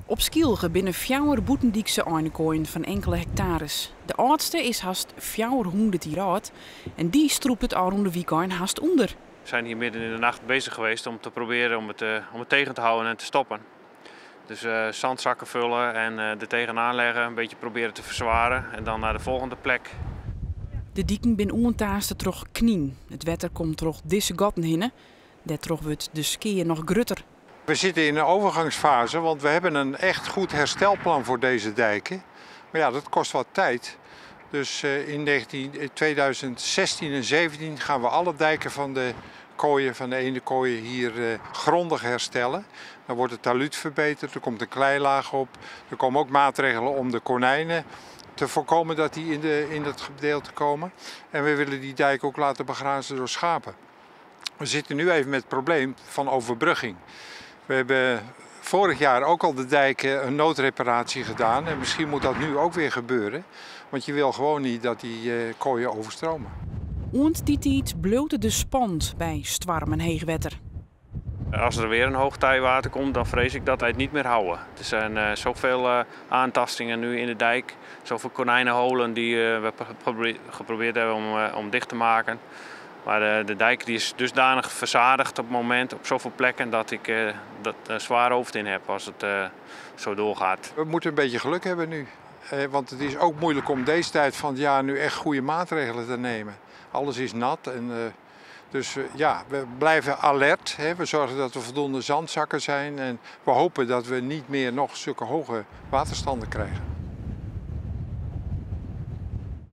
Op Skylge binne fjouwer bûtendykse einekoaien fan inkele hektares. De âldste is hast 400 jier âld en dy strûpt it ôfrûne wykein hast ûnder. We zijn hier midden in de nacht bezig geweest om te proberen om het tegen te houden en te stoppen. Dus zandzakken vullen en er tegenaan leggen, een beetje proberen te verzwaren en dan naar de volgende plek. De diken binne oantaaste troch knyn. It wetter komt troch dizze gatten hinne. Dêrtroch wurdt de skea noch grutter. We zitten in een overgangsfase, want we hebben een echt goed herstelplan voor deze dijken. Maar ja, dat kost wat tijd. Dus in 19, 2016 en 17 gaan we alle dijken van de kooien, van de eendenkooien hier grondig herstellen. Dan wordt het talud verbeterd, er komt een kleilaag op. Er komen ook maatregelen om de konijnen te voorkomen dat die in dat gedeelte komen. En we willen die dijk ook laten begrazen door schapen. We zitten nu even met het probleem van overbrugging. We hebben vorig jaar ook al de dijken een noodreparatie gedaan. En misschien moet dat nu ook weer gebeuren. Want je wil gewoon niet dat die kooien overstromen. Oant dy tiid bliuwt it dus spannend by stoarm en heechwetter. Als er weer een hoogtijwater komt, dan vrees ik dat wij het niet meer houden. Er zijn zoveel aantastingen nu in de dijk, zoveel konijnenholen die we geprobeerd hebben om dicht te maken. Maar de dijk die is dusdanig verzadigd op het moment op zoveel plekken dat ik dat zwaar hoofd in heb als het zo doorgaat. We moeten een beetje geluk hebben nu. Want het is ook moeilijk om deze tijd van het jaar nu echt goede maatregelen te nemen. Alles is nat en dus ja, we blijven alert. Hè. We zorgen dat er voldoende zandzakken zijn en we hopen dat we niet meer nog zulke hoge waterstanden krijgen.